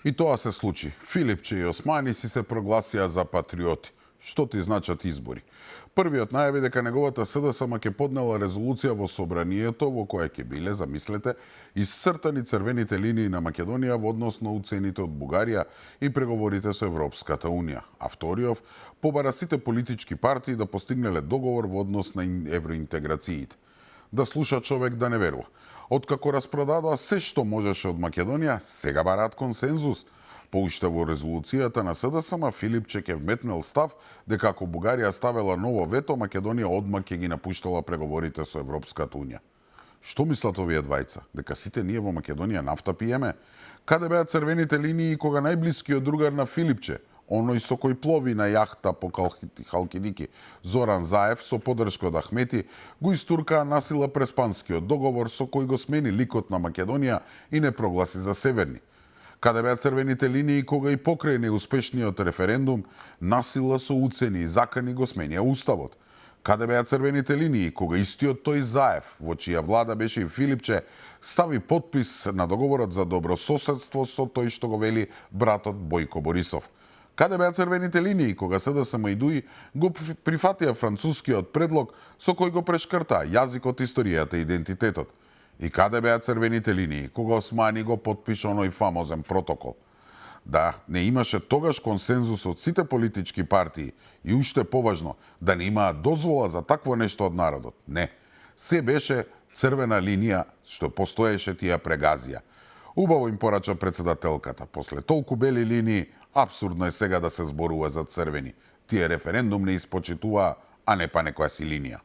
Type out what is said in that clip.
И тоа се случи. Филипче и Османи си се прогласија за патриоти. Што ти значат избори? Првиот најави дека неговата СДСМ ќе поднела резолуција во собранието во која ќе биле, замислете, исцртани црвените линии на Македонија во однос на уцените од Бугарија и преговорите со Европската Унија. А вториот побара сите политички партии да постигнеле договор во однос на евроинтеграциите. Да слуша човек да не верува. Откако распродадоа се што можеше од Македонија, сега бараат консензус. Поуште во резолуцијата на СДСМ, Филипче ќе вметнел став дека ако Бугарија ставела ново вето, Македонија одмак ќе ги напуштала преговорите со Европската Унија. Што мислат овие двајца? Дека сите ние во Македонија нафта пиеме? Каде беа црвените линии кога најблискиот другар на Филипче, оној со кој плови на јахта по Халкидики, Зоран Заев, со поддршка од Ахмети, го истуркаа насила Преспанскиот договор со кој го смени ликот на Македонија и не прогласи за северни? Каде беа црвените линии кога и покрај неуспешниот референдум насила со уцени и закани го сменија уставот? Каде беа црвените линии кога истиот тој Заев, во чија влада беше и Филипче, стави подпис на договорот за добрососедство со тој што го вели братот Бојко Борисов? Каде беа црвените линии кога СДСМ и ДУИ го прифатија францускиот предлог со кој го прешкртаа јазикот, историјата и идентитетот? И каде беа црвените линии кога Османи го потпиша оној фамозен протокол? Да не имаше тогаш консензус од сите политички партии и уште поважно, да не имаа дозвола за такво нешто од народот. Не, се беше црвена линија што постоеше тие прегазија. Убаво им порача председателката. После толку бели линии, апсурдно е сега да се зборува за црвени. Тие референдум не испочитуваа, а не па некоја си линија.